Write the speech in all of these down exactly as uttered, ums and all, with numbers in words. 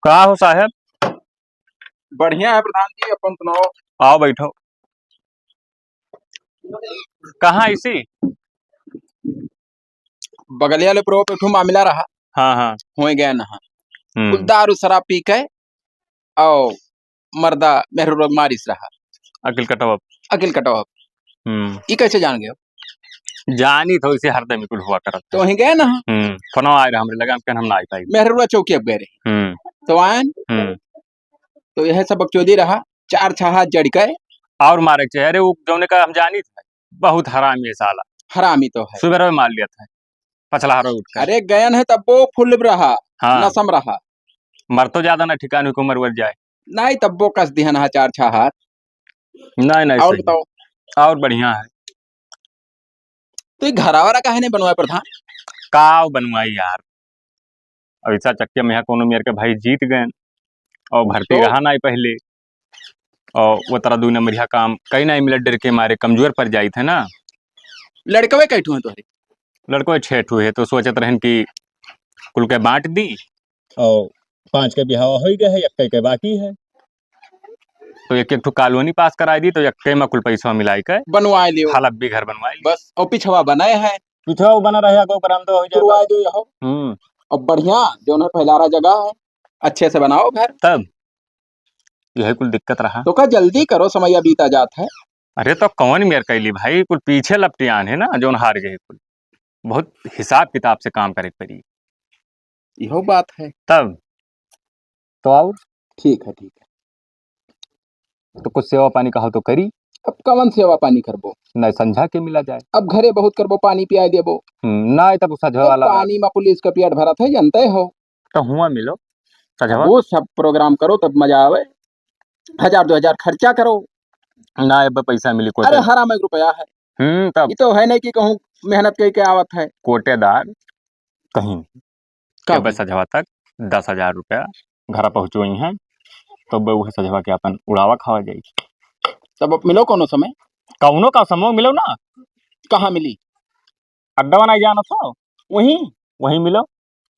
का हो साहेब? बढ़िया है प्रधान जी, अपन सुनाओ। आओ बैठो। कहाँ इसी? बगलिया ले प्रो पे ठू मामला रहा। हाँ, हाँ। होए गए ना। हम्म। कुल दारू शराब पी के आओ मर्दा मेहरू लोग मारिस रहा। अकिल कटवा। अकिल कटवा। हम्म। ई कैसे जान गयो? जानी तो इसे हरदम ही कुल हुआ करत तो है। वहीं गए ना। हम्म। फोनो आए रहा हमरे लगा, हम कहन हम ना आई पाई। मेहरुआ चौकी अब गए रहे। हम्म। तो आयन। हम्म। तो यह सब बकचोदी रहा, चार छह हाथ जड़ के। और मारे के चाहे, अरे वो जौने का हम जानी था, बहुत हरामी है साला। हरामी तो है। सुबह मार लिया था, पछला हरो उठ के। अरे गयन है तब वो फुल रहा, हाँ। नसम रहा। मर तो ज्यादा ना ठिकाने को मरवत जाए। नहीं तब वो कस दिहन हा चार छह हाथ। नहीं, नहीं, और सही। बताओ। और बढ़िया है। तो ये घरावरा काहे नहीं बनवाए प्रधान? का बनवाई यार, ऐसा चक्के में यहाँ कोनो मेर के भाई जीत गए और भर्ती तो? रहा नहीं पहले, और वो तरह दो नंबरिया काम कहीं नहीं मिला, डर के मारे कमजोर पड़ जाई थे ना। लड़कवे कैठू है तोहरे? लड़कवे छह ठू है, तो सोचत रहन कि कुल के बांट दी और पांच के बिहाव हो गए है, एक के बाकी है, तो एक एक ठो कॉलोनी पास कराई दी, तो एक के में कुल पैसा मिलाई के बनवाए लियो। हलफ भी घर बनवाए लियो। बस, और पिछवा बनाए है। पिछवा वो बना रहे, को बरामदा हो जाए। तुरवाए दो यहो। हम्म। अब बढ़िया, जो है फैलारा जगह है, अच्छे से बनाओ घर। तब यही कुल दिक्कत रहा। तो का जल्दी करो, समया बीता जात है। अरे तो कौन मेर कैली भाई, कुल पीछे लपटियान है ना, जोन हार गए कुल। बहुत हिसाब किताब से काम करे के पड़ी। इहो बात है। तब तो और? ठीक है, ठीक है। तो कुछ सेवा पानी कहो तो करी। अब कवन सेवा पानी करबो? नहीं संझा के मिला जाए। अब घरे बहुत करबो, पानी पियाए देबो। हम्म, नहीं तब संझा तो वाला पानी में पुलिस का पेट भरत है, जानते हो। तो हुआ मिलो संझवा। वो सब प्रोग्राम करो तब मजा आवे। हजार दो हजार खर्चा करो। ना, अब पैसा मिली कोटे। अरे हराम एक रुपया है। हम्म, तब। ये तो है नहीं कि कहूँ मेहनत करके आवत है। कोटेदार कहीं नहीं। का अब भाई? संझवा तक दस हजार रुपया घर पहुँचोई हैं, तो अब वह संझवा के अपन उड़ावा खावा जाई। तब अब मिलो कोनो समय? कौनो का समय मिलो ना। कहाँ मिली? अड्डा नहीं जाना था, वहीं, वहीं मिलो।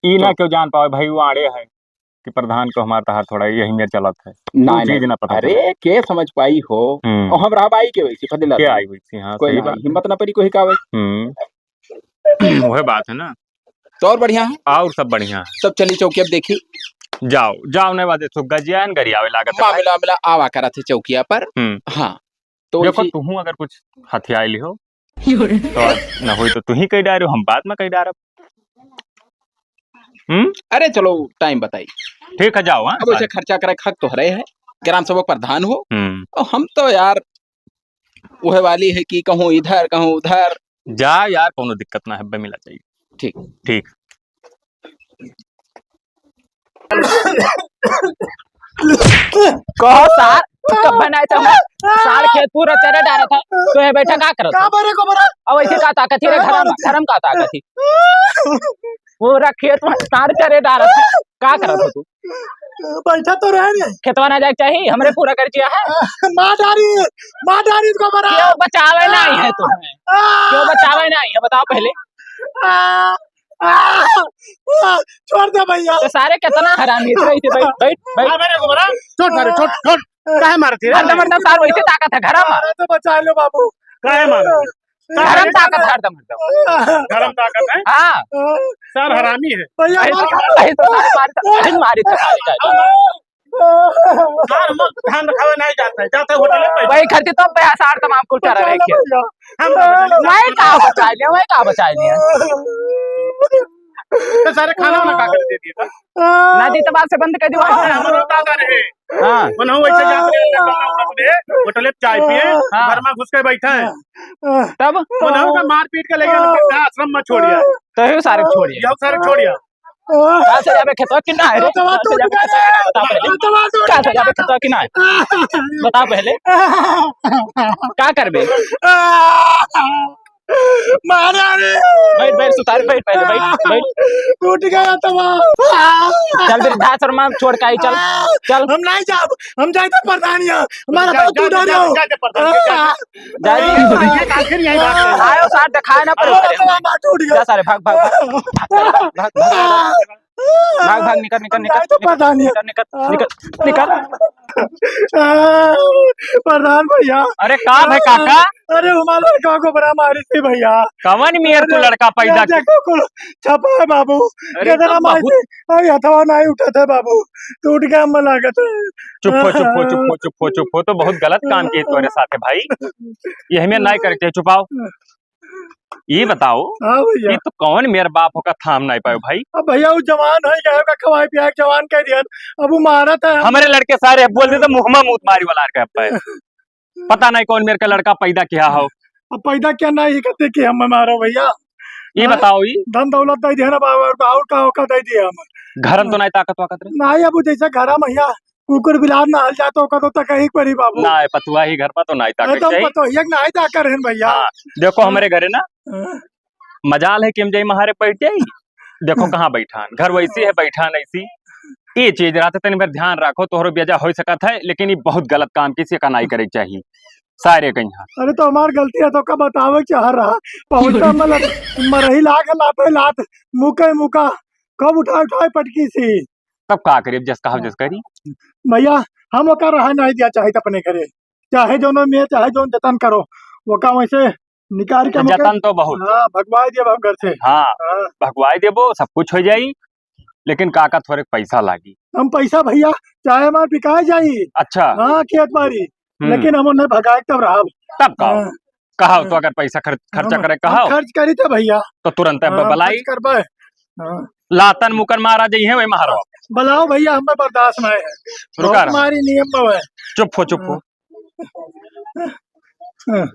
ई ना तो क्यों जान पावे भाई, वो आड़े है कि प्रधान को हमार तहार थोड़ा यही मेर चलत है। ना, वो चीज नहीं। ना पता अरे, चले। के समझ पाई हो? हम्म। और हम रहा बाई के वैसे फदिला के आई हुई थी, हाँ, कोई सही ना, बात है। हिम्मत ना पड़ी कोई का वैसे। हम्म। वह बात है ना। तो और बढ़िया है? और सब बढ़िया है। तब चली चौकी अब देखी। जाओ, जाओ, नहीं बात है, तो गजियान गरियावे लागत है भाई। मामला, मामला आवा करा थे चौकिया पर। हम्म। हाँ। तो देखो, इसी तुहूँ अगर कुछ हथियाए लिहो, तो आज न होई तो तुही कई डारो, हम बाद में कई डारब। हम्म? अरे चलो, टाइम बताई। ठीक है, जाओ, हाँ, अब वैसे सारे। खर्चा करे के हक तोहरे है, ग्राम सेवक प्रधान हो। हम्म। और हम तो यार, वह वाली है कि कहूँ इधर, कहूँ उधर। जा यार, कोनो दिक्कत ना है, बे मिला चाहिए। ठीक। ठीक। कहो सार, कब बनाए तो हम सार खेत पूरा चरे डारा था, तो ये बैठा का करत का था? बरे को बरा? अब ऐसे का ताकत ही रे, का घरम, मारत है? घरम का ताकत ही? पूरा खेत में सार चरे डारा था, का करत हो तू? बैठा तो रहे रे। खेतवा ना जाए के चाहिए, हमरे पूरा कर दिया है। मार डारी, मार डारी इसको बरा। क्यों बचावे नहीं है तुम्हें? क्यों बचावे नहीं है, बताओ पहले। आ, आ, आ, छोड़ दे भैया। तो सारे कितना हरामी है, इसे बैठ, बैठ, बैठ। हाँ, मेरे को बोला, छोड़ सारे, छोड़, छोड़। काहे मारती रे? हरदम, हरदम सार वैसे ताकत है, घरम। अरे तो बचा लो बाबू। काहे मारो? घरम ताकत है, हरदम, हरदम। घरम ताकत है? हाँ। सार हरामी है। भैया, अरे, मार। अरे, तो सारे मारी तो, अरे, मारी तो, मारी तो। सार मत ध्यान रखावे नहीं जाता है, जाता है होटल में पैसा। वही खर्चे तो पैसा सार तमाम कुल चरा रहे हैं। हम मैं का बचा लिया, मैं का बचा लिया? तो सारे खाना वाना का कर दे दिए था? ना दी, तब आज से बंद कर दिया। हाँ, हम लोग का कर रहे। हाँ। उन्होंने वैसे जाते हैं, होटल में चाय पिए, हाँ। घर में घुस के बैठा है। तब? उन्होंने का मारपीट के लेके वृद्धाश्रम में छोड़ दिया। तो ही सारे छोड़ दिया। यह सारे छोड़ दिया। कहाँ से जाबे खेतवा कि ना है रे? खेतवा कहाँ से टूट जाबे गया खेतवा कि ना है? रे। बता पहले। खेतवा टूट कहाँ से जाबे गया। खेतवा कि ना है? बता पहले। का करबे? मारा रे। बैठ, बैठ, सुतार, बैठ, पहले बैठ, बैठ। टूट गया तमाम। चल, वृद्धाश्रम में छोड़ के आई, चल, चल। हम नहीं जाब, हम जाए तो प्रधानिया। हमारा जा, बात जा, तू जा, डरो। जा, जा, प्रधान, जा, जा। जा, जा। ये आखिर यही बात है। आयो, सार दिखाए ना पड़े। अरे, तमाम टूट गया। जा सारे, भाग, भाग, भाग। भाग, भाग, भाग। भाग, भाग, निकल, निकल, हम निकल, जाए तो निकल, पता नहीं। निकल, निकल, निकल, निकल। आ, प्रधान भैया। अरे का भाई काका? अरे हमारा लड़का को बड़ा मारी थी भैया। कवन मेर तू अरे, लड़का पैदा ये की? देखो कुल छपा है बाबू। अरे कितना तो मारी बहुत थी। अरे हथवा नहीं उठा था बाबू। टूट गया हम लागत है। चुप हो, चुप हो, चुप हो, चुप हो, चुप हो। तो बहुत गलत काम किए तोरे साथ है भाई। ये हमें नहीं करे चाहिए, चुपाओ। ये बताओ हाँ भैया। कि तू कौन मेर बाप होकर थाम नहीं पायो भाई? अब भैया वो जवान है, क्या होगा, खवाए पियाए के जवान कह दिया, अब वो मारा था। हमारे लड़के सारे बोल देते मुँह में मूत मारी वाला के पे। पता नहीं कौन मेर का लड़का पैदा किया हो। अब पैदा क्या नहीं कहते कि हम मारो भैया। ये हाँ? बताओ ये। धन दौलत दे दिया ना बाबा, और का औकात दे दिया हम। घर में तो नहीं ताकत वाकत रहे। नहीं, अब जैसे घर में भैया कुकुर बिलार ना हल जाए तो ओका तो तक ही परी बाबू। ना, पतुआ ही घर पर तो नाई ताकत एकदम चाहिए। पतोहिया के नाई ताकर हन भैया। हाँ, देखो हाँ। हमारे घरे ना, हाँ। मजाल है कि हम जाई महारे बैठ जाई। देखो हाँ। कहाँ बैठा हन, घर वैसी है, बैठा नहीं सी। ये चीज रहते तनी भर ध्यान रखो, तोहरो बेजा हो सकत है, लेकिन ये बहुत गलत काम किसी का नाई करे के चाहिए, सारे कहीं। अरे तो हमार गलती है तो का बतावे चाह रहा, पहुंचा मतलब मरही लाग लाते लात, मुके मुका, कब उठाए उठाए पटकी सी। तब का करी, अब जस कहा हाँ। जस करी। भैया, हम ओकर रहा नहीं दिया चाहित अपने घरे, चाहे जौन में, चाहे जौन जतन करो, ओका वैसे निकाल के तो हमके जतन तो बहुत। हाँ, भगवाई दिया हम घर से। हाँ, हाँ। भगवाई देबो, सब कुछ हो जाई, लेकिन काका थोड़े पैसा लागी। हम पैसा भैया, चाहे हमार बिकाए जाई। अच्छा। हाँ, खेत बारी, हम्म। लेकिन हम उन्हें भगाए तब रहब। तब का? हाँ। कहा तो हाँ। अगर पैसा खर्च, खर्चा हम, करे हम कहा खर्च करी थे भैया। तो तुरंत हाँ, ब-, हम बलाई। खर्च करबे। हाँ। लातन मुकन मारा जइहे वही महारो। बुलाओ भैया, हमें बर्दाश्त नहीं है। रुका बहुत रहा। मारी नियम में है। चुप हो, चुप हो। हाँ। हाँ।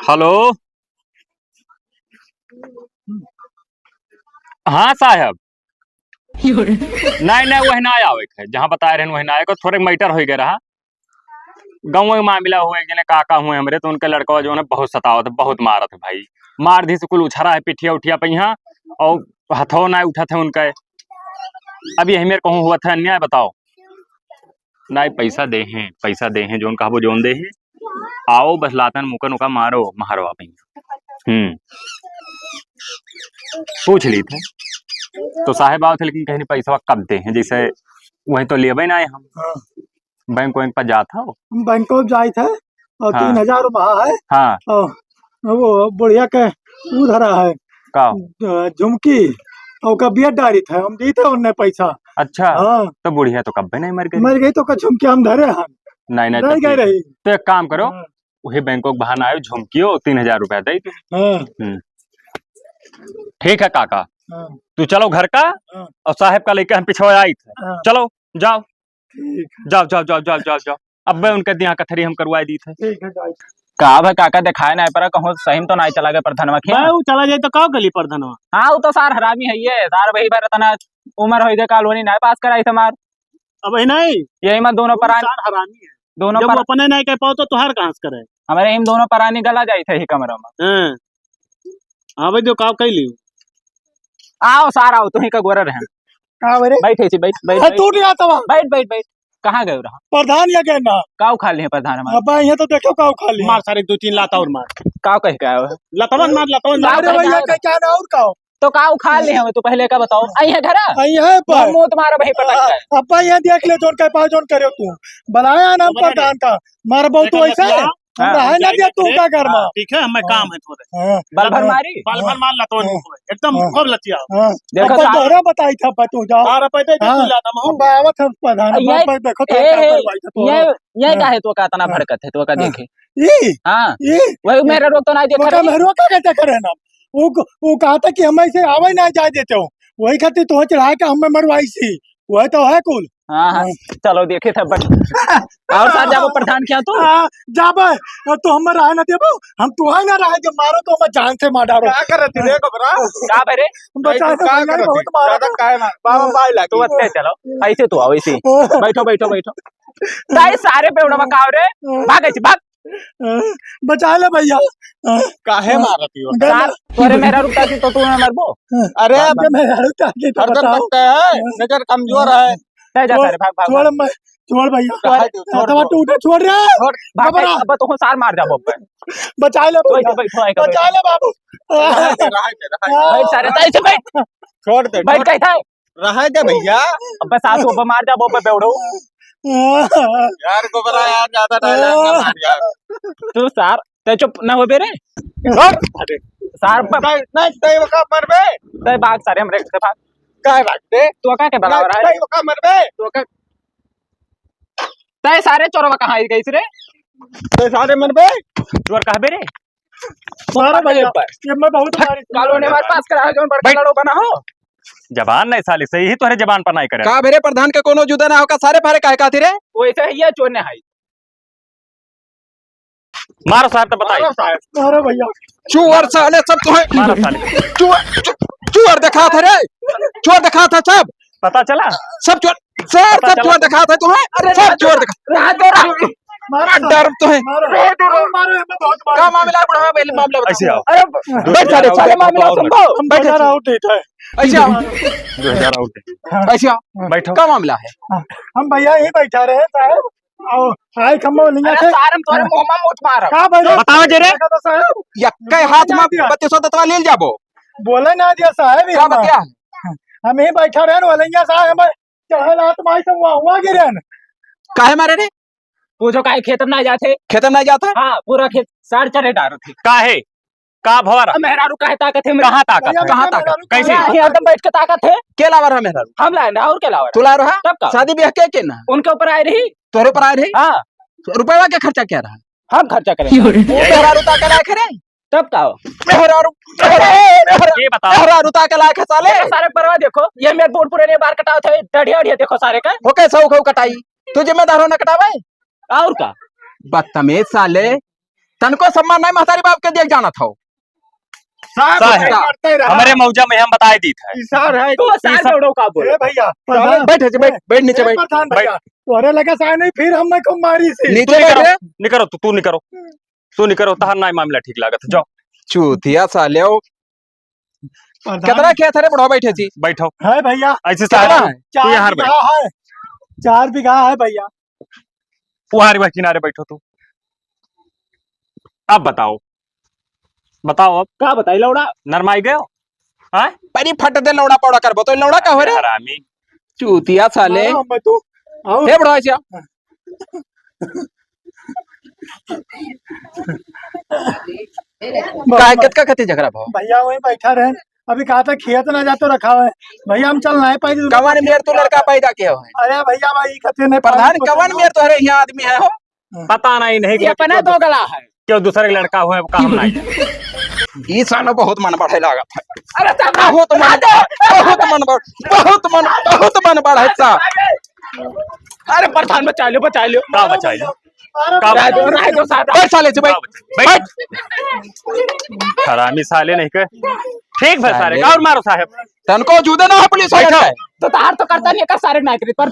हेलो। हाँ साहब। नहीं, नहीं, वही ना आवे के है। जहाँ बताए रहन वही ना आवे के, थोड़े मैटर हो गए रहा। गाँव में मामला हुआ, एक जने काका हुए हमरे, तो उनके लड़का जो है बहुत सतावत है, बहुत मारत है भाई। मार दी से कुल उछरा है पिठिया उठिया पे यहाँ, और हथो ना उठत है उनका। अब यही मेरे कहूँ हुआ था अन्याय, बताओ। नहीं, पैसा दे हैं, पैसा दे हैं, जोन कहबो जोन दे हैं। आओ बस लातन मुकन उका मारो, मारो आप ही। हम्म। पूछ ली थे। तो साहेब आओ थे, लेकिन कहीं पैसा कब दे हैं, जैसे वहीं तो लेबे ना आए हम। हाँ। बैंक वैंक पर जात हो? हम बैंको जाइत है और हाँ। तीन हजार रुपया है। हाँ। और वो बुढ़िया के ऊ धरा है। का? अ, झुमकी, और ओका बिया डारित है, हम दीत है उन्हें पैसा। अच्छा। हाँ। तो बुढ़िया तो कब्बे नहीं मर गई। मर गई तो ओका झुमकी हम धरे हैं। नहीं, नहीं, रह तो गए ठीक। रही। तो एक काम करो, हाँ। वही बैंको के बहाना आयो, झुमकियो तीन हजार रुपया दे दो। हाँ। हम्म। ठीक है काका, हाँ। तू चलो घर का, हाँ। और साहेब का लेके हम पिछवा आई थे। हाँ। चलो, जाओ। ठीक है। जाओ, जाओ, जाओ, जाओ, जाओ, जाओ। अब मैं उनके दिया कथरी हम करवाए दी थे। ठीक है, जाओ। का भाई काका दिखाए ना पर कहूँ सही में तो नहीं चला गया प्रधानवा के। भाई, वो चला जाए तो का कली प्रधानवा? हाँ, वो तो सार हरामी है ये, सार वही भर इतना उम्र हो गया, कॉलोनी नहीं पास कराई थे मार। अब ही नहीं। यही में दोनों वो परान-, सार हरामी है। दोनों जब पर-, वो अपने नहीं कह पाओ तो तुहार कहाँ से करे? हमारे इन दोनों परानी गला जाई थे ही कमरा में। हाँ। हाँ भाई, जो काम कह लियो। आओ सार आओ, तुही का गोरा रहे। का हो रे? बैठ ऐसे, बैठ, बैठ, हाँ, बैठ। तू नहीं आता वहाँ। बैठ, बैठ, बैठ। कहाँ गए रहा? प्रधान या गए ना। का उखाड़ लिए प्रधान हमारे? अब यहाँ तो देखो का उखाड़ लिए। मार सारे दो तीन लात और मार। का कह के आयो है? लतवन मार, लतवन मार। अरे भैया, का क्या ना और का हो? तो का उखाड़ ले हमें, तू पहले का बताओ। आई है घरा? आई है पर। मुंह तुम्हारा वहीं पटक है। अब भाई, यहाँ देख ले, जोन का पाओ, जोन करे तू। बुलाया नाम हमारे प्रधान का। मार बहुत तो ऐसा है। हाँ। हम रहे ना दिया तू का घर में। हाँ, ठीक है, हमें हाँ। काम है थोड़े। हाँ। बल भर हाँ। मारी? बल भर मार ला तो हाँ। एकदम हाँ। खूब लचिया। हाँ। देखो अब साहब। दोहरा बताई था, पर तू जाओ। बारह पैसे हाँ। तू लाता मैं हूँ। अब आवत है प्रधान, ये, बार बार देखो, ये, क्या करवाई था तू? ये, ये हाँ। का है तो का इतना हाँ। भड़कत है, तो का हाँ। देखे? ई? हाँ। ई? वही मेरा रोक तो नहीं देख ओका रही। मेहरुआ का कहते करे ना? उ, उ कहा था कि हम ऐसे आवे ना जाए देते हो, वही खातिर तो चढ़ा के हमें मरवाई सी, वही तो है कुल। हाँ, हाँ, हाँ। चलो देखे थे बट और साथ जाबो प्रधान क्या तू? हाँ, जाबे, और तो हमें रहे ना देबो, हम तो है ना रहे, जब मारो तो हमें जान से मार डारो। का करत रे घबरा? का बे रे? बचा भाई, तू ले का भैया, करत बहुत रे? मारा। ज्यादा काहे मार? बाबा, बाई लागी। तू बत्ते चलो, ऐसे तू आओ, ऐसे। बैठो, बैठो, बैठो। ताई सारे पे उड़वा का रे? भाग ऐसे, भाग। बचा ले भैया। काहे मारत हो? गला सार, तोरे मेहरारू ताकी तो तू ना मरबो। अरे, अरे मेहरारू ताकी तो हरदम बताओ। लगता है, नजर कमजोर है। ले जा छोड़, सारे, भाग, भाग, छोड़ भाग। मैं, छोड़ भैया। छोड़, छोड़, हथवा छोड़। टूटा, छोड़ रे। छोड़, भाग, घबरा। अब तो सार मार जाबो अब। बचा ले तू भैया। ऐसे बैठो, ऐसे बचा बैठो। ले बाबू। रहा है, रहा है, रहा है। बैठ सारे, ताई से बैठ। छोड़ दे, बैठ छोड़। कहता है। रहे दे भैया। अबे सासू पे मार जा, वो पे बेवड़ो। यार गोबरा यार, ज्यादा dialogue ना मार यार। तू सार, ते चुप ना हो बे रे। अरे। सार पे नहीं, नहीं, ते ओका मरबे। ते भाग सारे हमरे घर से भाग। काय भागते? तू का के बराबर है? नहीं, ओका मरबे। तू का, ते सारे चोरवा कहाँ आई गई रे? ते सारे मरबे। चोर कहबे रे? मारो भैया, पर। ये मैं बहुत मारी। कालो ने हमारे पास करा है, जो बड़का बैठ। लड़ो बना हो। जबान नहीं साले, सही ही तोहरे जबान पर नहीं करे। का भेरे प्रधान के कोनो जुदा ना होका, सारे फारे काहे काथी रे? वैसे ही ये चोर ने हाई। मारो साहब तो बताई। मारो साहब। मारो भैया। चोर साले सब तो है। मारो साले। चोर, चो-, चोर दिखा था रे। चोर दिखा था सब। पता चला? सब चोर, सर, पता सब चला? चोर दिखा था तुम्हें। अरे सब चोर दिखा। रहा दो, रहा। मारो, डर तो है। मारो, मारो, मारो, हमें बहुत मारो। का मामला है, बुढ़वा, पहले मामला बताओ। ऐसे आओ। अरे, बैठ जा रे, साले, मामला सुन लो। हम बैठ जा। बाजार आउट ही था। ऐसे आओ। दो हजार आउट है। ऐसे आओ। बैठो। का मामला है? हाँ, हम भैया यहीं बैठा रहे, साहब। आओ, हाय, खम्बा लिंगा अरे, से। सारे हम तोरे मुंह में मुत मारो। का भाई? बताओ जे रे। देखा तो साहब। या कई हाथ में दिया। बत्तीसों तत्वा ले जाबो। बोले ना दिया साहब, का हम बतिया? हम यहीं बैठा रहे, वो लिंगा साहब, हम चढ़ल हाथ माई से हुआ, हुआ गिरे न। काहे मारे रे? वो जो काहे खेत में ना जाते? खेत में ना जाता? हाँ, पूरा खेत सार चरे डारो थे। काहे? का भवर? अब मेहरारू काहे ताकत है मेरे? कहाँ ताकत है? भैया, कहाँ ताकत? कैसे? यहाँ, यहाँ एकदम बैठ के ताकत है। के लावर है मेहरारू? हम लाए ना, और के लावर? तू लावर है? तब का? शादी ब्याह के, के ना? उनके ऊपर आए रही। तोरे ऊपर आए रही? हाँ। रुपया के खर्चा क्या रहा? हम खर्चा करेंगे। वो मेहरारू ताके लायक है रे? तब का हो? मेहरारू, मेहरारू, ये बताओ। मेहरारू ताके लायक है साले। ये सारे परवा देखो, ये मेरे बूढ़ पुराने बार कटावत है, डढ़िया, डढ़िया देखो सारे का। ओके, सौ खौ कटाई। तू जिम्मेदार हो ना कटावे? और का? बदतमीज साले, तनको सम्मान नहीं महतारी बाप के देख जानत हो। साहब, साहब, करते रहा। हमारे मौजा में हम बताए दी था। ई सार है। तू सार इस दौड़ो का बोले? ए भैया, बैठ, बैठ, बैठ नीचे ए बैठ। प्रधान बैठ। भैया, तोरे लगा सार नहीं, फिर हम नहीं को मारी से। नीचे तू बैठ निकरो, रे। निकरो, तू, तू निकरो। तू निकरो, तहार नाई मामला ठीक लागत, जाओ। चूतिया साले हो। प्रधान कितना खेत है रे बुढ़वा बैठे थी? बैठो। है भैया। ऐसे कितना साहब, है? तू चार यहाँ बैठ। बीघा है। चार बीघा है भैया। पुहारी बा किनारे बैठो तू। अब बताओ, बताओ अब। का बताई लौड़ा? नरमाई गयो? हाँ? परी फट दे लौड़ा पौड़ा करबो तो लौड़ा का हो रे? हरामी। चूतिया साले। मारो हम तू। आओ। हे बुढ़वा, ऐसे आओ। काहे, कितका खातिर झगड़ा भाव? भैया वहीं बैठा रहे, अभी कहा था खेत ना जा तो रखा है। भैया हम चल नहीं पाई। कवन मेर तू लड़का पैदा किया है? अरे भैया भाई, खातिर नहीं प्रधान, पाई। कवन मेर तोहरे यहाँ आदमी है हो? पता नहीं, नहीं ये अपना दोगला है। क्यों दूसरे के लड़का हुए, काम नहीं। ई सालो बहुत मन बढ़े लागत है। अरे तो बहुत मन, बहुत मन बढ़, बहुत मन, बहुत मन बढ़े सा। अरे प्रधान बचा लियो, बचा लियो। का बचा लियो? का रह दो, रह दो साहब। बैठ साले से, बैठ। बैठ। हरामी साले नहीं के। ठीक है सारे, साले। और मारो साहब। तनको जूदे ना है पुलिस वाले बैठो। के। तो तार तो करता नहीं का सारे नागरिक पर।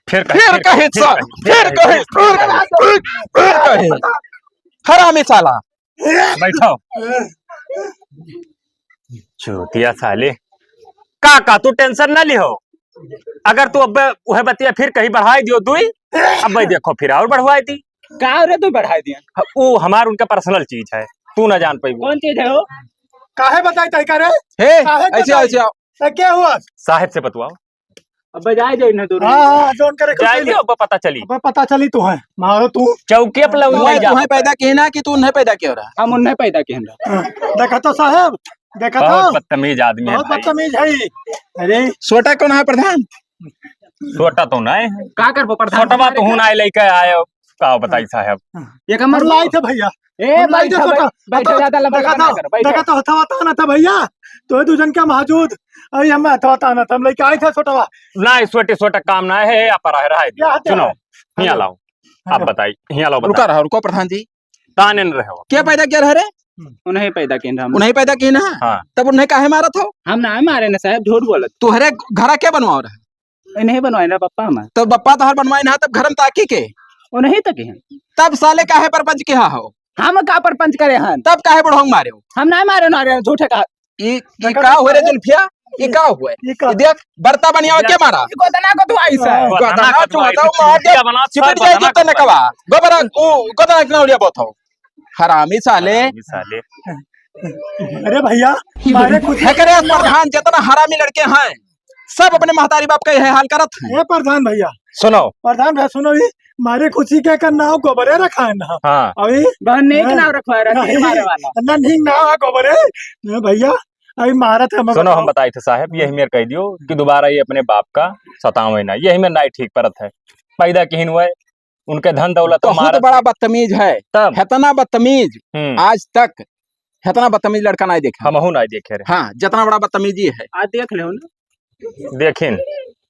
फिर कहे, फिर फिर कहे, कहे, सर, फिर फिर कहे, कहे, फिर कहे, फिर, फिर कहे। हरामी साला। बैठो। चूतिया साले। का, का, तू tension ना लिहो। अगर तू अब वह बतिया फिर कहीं बढ़ाई दियो दुई, अब भाई देखो फिर और बढ़वाई दी। का रे तू बढ़ाई दिया? ह-, वो हमार उनका personal चीज है, तू ना जान पाइबो। कौन चीज है वो? काहे बताई तई का रे? हे, काहे ऐसे आओ, बताई? ऐसे आओ। तो क्या हुआ? साहब से बतवाओ। अब बजाए जाए ना दोनों। हाँ, हाँ, जोन करे जाए खुशी दियो, में। अब पता चली। अब पता चली तू है, मारो तू। चौकी पे लौंडा तुम्हें, जा तुम्हें होता पैदा है। किए ना कि तू उन्हें पैदा किया रहा? हम उन्हें पैदा किए ना। हाँ, देखा तो साहब, देखा बहुत तो। बदतमीज आदमी है बहुत भाई। बदतमीज है। अरे। छोटा कौन है प्रधान? छोटा तो नहीं है। का करबो प्रधान? छोटवा तो हूँ ना लेके आए। का बताई साहब? हाँ। ये कमर हम लाई थे भैया। ए, हम लाई थे बैठो, छोटा। बैठो, तो ज्यादा लंबा देखा ना था, करो, बैठो। देखा तो हथवा ताना था भैया, तो दू जन का मौजूद, अरे हम हथवा ताना था, हम लेके आए थे छोटवा। ना, छोटे छोटा काम ना है, आप रहा है, रहा है। क्या हत्या सुनो, है? हियाँ लाओ, आप हाँ। बताई, हियाँ लाओ, रुका बताई। रहा, रुको प्रधान जी। ताने न रहो। क्या पैदा किया रहा रे? उन्हें पैदा किए हम। उन्हें पैदा किए ना? हाँ। तब उन्हें काहे मारा था? हम ना मारे ना साहब, झूठ बोलत। तुहरे घरा क्या बनवाओ रहा? नहीं बनवाए ना पप्पा हमार। तो पप्पा तोहर बनवाए ना, तब घर में ताकी के? वो नहीं तो के हैं। तब साले काहे परपंच के हा हो? हम का परपंच करे हन? तब काहे बुढ़ऊ मारे हो? हम ना मारे ना रे, झूठे का। ई, ई का हुए रे जुल्फिया? ई का हुए? ई का? ई देख, बर्ता बनिया के मारा। ई गोदना को दुआई से। हाँ। गोदना को दुआई से। मार दे। बना चिपट जाए बना जूता नकवा। गोबरा, ऊ, गोदना के नौलिया बहुत हो। हरामी साले। हरामी साले। अरे भैया, मारे खुशी है करे प्रधान, जितना हरामी लड़के हैं, सब अपने महतारी बाप का यह हाल करत हैं। ए प्रधान भैया, सुनो। प्रधान भैया सुनो, ई मारे खुशी के कर नाव गोबरे रखा है ना। हाँ। अभी बहुत नेक हैं? नाव रखवा रहा है, नहीं, मारे वाला। ना, नहीं नाव है गोबरे। ए भैया, अभी मारत है मगर सुनो, हम बताई थे साहब, यही मेर कह दियो कि दोबारा ये अपने बाप का सतावे ना, यही मेर नाई ठीक परत है। पैदा किहिन हुए, उनके धन दौलत बहुत मारत बड़ा है। बदतमीज है। तब? हेतना बदतमीज हम्म। आज तक हेतना बदतमीज लड़का नाई देखे। हमहू नाई देखे रहे। हाँ, जितना बड़ा बदतमीजी है। आज देख ले हो ना। देखिन, हम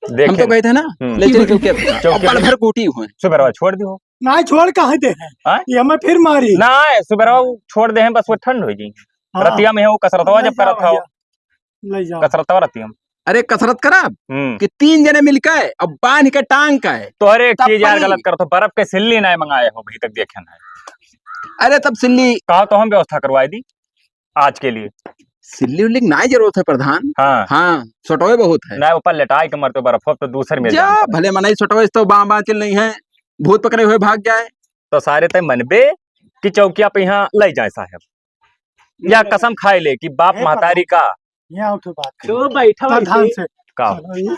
तो देखिन। गए थे ना, हम्म। ले चल चौकी पे। चौकी अब पल पे। भर कूटी हुए। सुबेरवा छोड़ दियो। नाई छोड़ कहाँ दे हैं? हाँ? ये हमें फिर मारी। नाई, सुबेरवा छोड़ दे हैं, बस वो ठंड हो जाई। हाँ। रतिया में है वो कसरतवा ले जब जाओ करत हो। भैया, ले जाओ। कसरतवा रतिया में। अरे कसरत करब हम्म। कि तीन जने मिलके अब बांध के टांग के तोहरे एक तब चीज यार पानी। गलत करत हो, बर्फ के सिल्ली नाई मंगाए हो, अभी तक देखे ना। अरे तब सिल्ली कहा तो हम व्यवस्था करवाई दी आज के लिए। सिल्ली उल्ली की नाई जरूरत है प्रधान। हाँ। हाँ, सोटवे बहुत है। नाई ऊपर लेटाई के मरते बर्फ, अब तो दूसर मिल जा, जाता है। भले मनई सोटवे तो बाँ बाँ चिल नहीं है, भूत पकड़े हुए भाग जाए। तो सारे तय मनबे कि चौकिया पे यहाँ ले जाए साहब, या कसम खाए ले कि बाप ए महतारी प्रधान, का यहाँ उठो बात करें। तो बैठा प्रधान बैठे। से। का? चलो, ये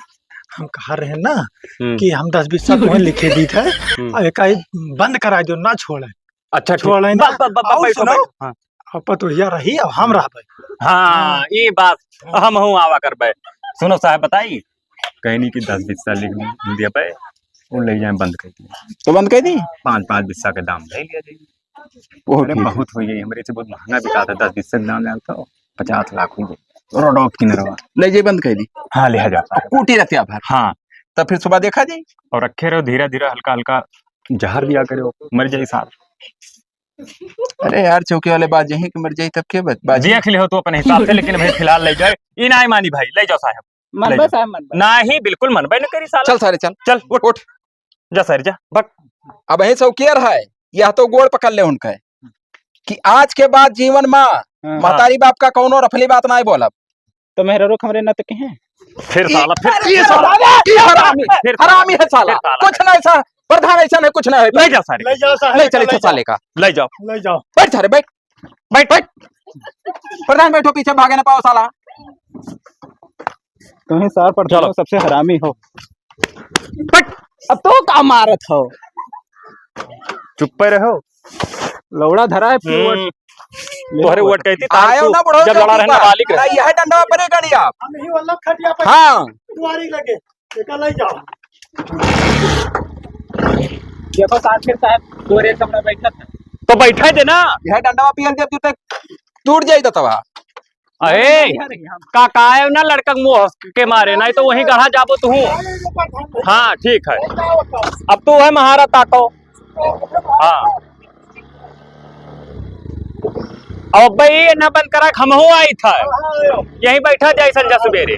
हम कहा रहे ना हम्म। कि हम दस बीस साल तुम्हें लिखे दी थे, हम्म। और एक आई बंद करा दो, ना छोड़े। अच्छा, ठीक। छोड़े ना। बस, बस, बस, बस, और बैठो, सुनो, बैठो। हाँ। अब पतोहिया रही, अब हम रहबे। हाँ, हाँ। ये बात हम हूँ आवा करबे। सुनो साहब, बताई, कहनी कि दस बीस साल लिख दिया पे, वो ले जाए बंद कर दिया। तो बंद कर दी? पाँच, पाँच बीसा के दाम ले लिया जाए। बहुत अरे, ठीक। बहुत हो गई, हमरे से बहुत महंगा बिका था, दस बीसा के दाम ले तो पचास लाख हो गए। रोड ऑफ किनारवा। ले जाए बंद कर दी। हाँ, ले जाता है। कूटी रतिया भर। हाँ। तब फिर सुबह देखा जाए। और रखे रहो धीरे धीरे, हल्का हल्का जहर दिया करो, मर जाए साहब। अरे यार, चौकी वाले बात यही कि मर जाई, तब के बात, बाजी? देख लिहो तू अपने हिसाब से, लेकिन भाई फिलहाल ले जाए। ई नाई मानी भाई, ले जाओ साहब। मनबे ले जाओ। साहब, मनबे। नाही, बिल्कुल मनबे न करी साला। चल सारे, चल। चल, उठ। उठ। जा सारे, जा, भाग। अब यही सब केयर है, यह तो गोड़ पकड़ ले उनका है कि आज के बाद जीवन में हाँ। महतारी बाप का कौनो रफली बात नाई बोलब। तो मेहरारू हमरे ना तो कहें। फिर साला, फिर अरे, ये साला, साला, ये हरामी, फिर साला, हरामी है साला। फिर साला। कुछ नहीं सा-, प्रधान ऐसा नहीं, कुछ नहीं है। ले जाओ सारे। ले जाओ सारे, ले चले ले जाओ। साले का। ले जाओ। ले जाओ। बैठ सारे, बैठ। बैठ, बैठ। प्रधान बैठो, पीछे भागे ना पाओ साला। कहीं सार प्रधान चलो। सबसे हरामी हो। बैठ। अब तो का मारत हो? चुप्पे रहो। लौड़ा धरा है, फिर हम्म। वोट। तोहरे वोट कहती, तार आयो तू ना बुढ़ऊ जब लड़ा चौकी रहे पर। नाबालिग रहे। ना, यह डंडवा परे गाड़ी आप। हम ही वाला खटिया पर हाँ। दुआरी लगे, एका ले जाओ। देखो, तारकेश्वर साहब, तोरे कमरा बैठत है। तो बैठे दे ना। यह डंडवा पियल जब तू तक टूट जाई दतवा। अरे, का, का है ना लड़का के मुंह के मारे, नहीं तो वहीं गढ़ा जाबो तू। हाँ, ठीक है। अब तू है महारा ताको। हाँ। अब भाई ये ना बंद करा, हमहू आई था। यहीं बैठा जाए संझा सुबेरे।